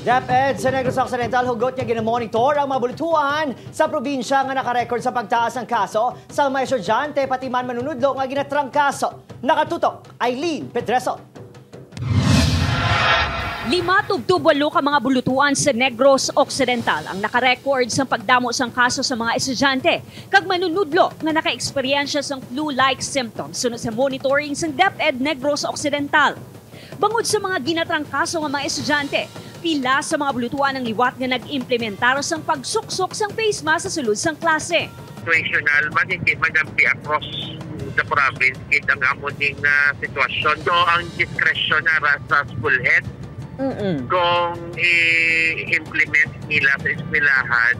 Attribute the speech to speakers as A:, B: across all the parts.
A: DepEd sa Negros Occidental hugot nga ginamonitor ang mga bultuan sa probinsya nga nakarecord sa pagtaas ng kaso sa mga estudyante pati man manunudlo nga ginatrangkaso. Nakatutok, Eileen Pedreso.
B: 528 ka mga bulutuan sa Negros Occidental ang nakarecord sa pagdamo sang kaso sa mga estudyante kag manunudlo nga naka-eksperyensya sang flu-like symptoms sunod sa monitoring sang DepEd Negros Occidental. Bangod sa mga ginatrangkaso nga mga estudyante, pila sa mga bulutuan ang liwat nga nag-implementar sang pagsuksok sang face mask sa sulod sang klase.
C: Situational man, hindi man ang across the province gid ang amo ning sitwasyon. So ang discretion ara sa school head kung i-implement nila sa eskwelahan.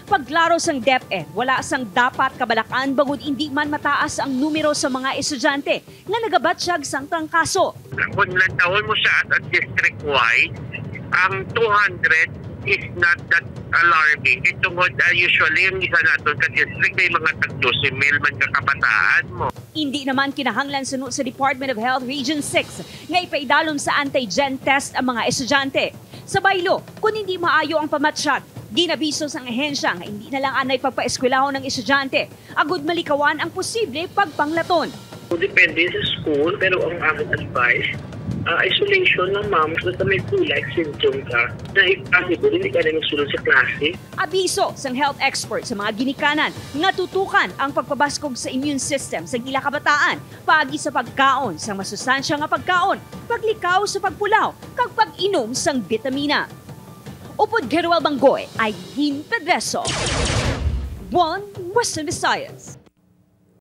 B: Pagklaro sang DepEd, wala sang dapat kabalakan bangod hindi man mataas ang numero sa mga estudyante nga nagabatsyag sang trangkaso.
C: Kung lantawon mo siya at district-wide, ang 200 is not that alarming. Itungod usually ang isa naton ka district may mga tag 12 mil man ka kabataan mo.
B: Hindi naman kinahanglan sunod sa Department of Health Region 6 nga ipaidalom sa antigen test ang mga estudyante. Sa baylo, kung hindi maayo ang pamatsyag, ginabiso sang ahensya nga hindi na lang anay pagpaeskwelahon ng estudyante agud malikawan ang posible pagpanglaton.
D: Depende sa school, pero ang aming advice, isolation lang, ma'am, basta may flu-like symptom ka, na if possible, hindi ka na magsulod sa klase.
B: Abiso sang health expert sa mga ginikanan nga tutukan ang pagpabaskog sa immune system sa ila kabataan paagi sa pagkaon sa masustansya nga pagkaon, paglikaw sa pagpulaw, kag pag-inom sang bitamina. Upod Geruel Banggoy, Eileen Pedreso. One Western Visayas.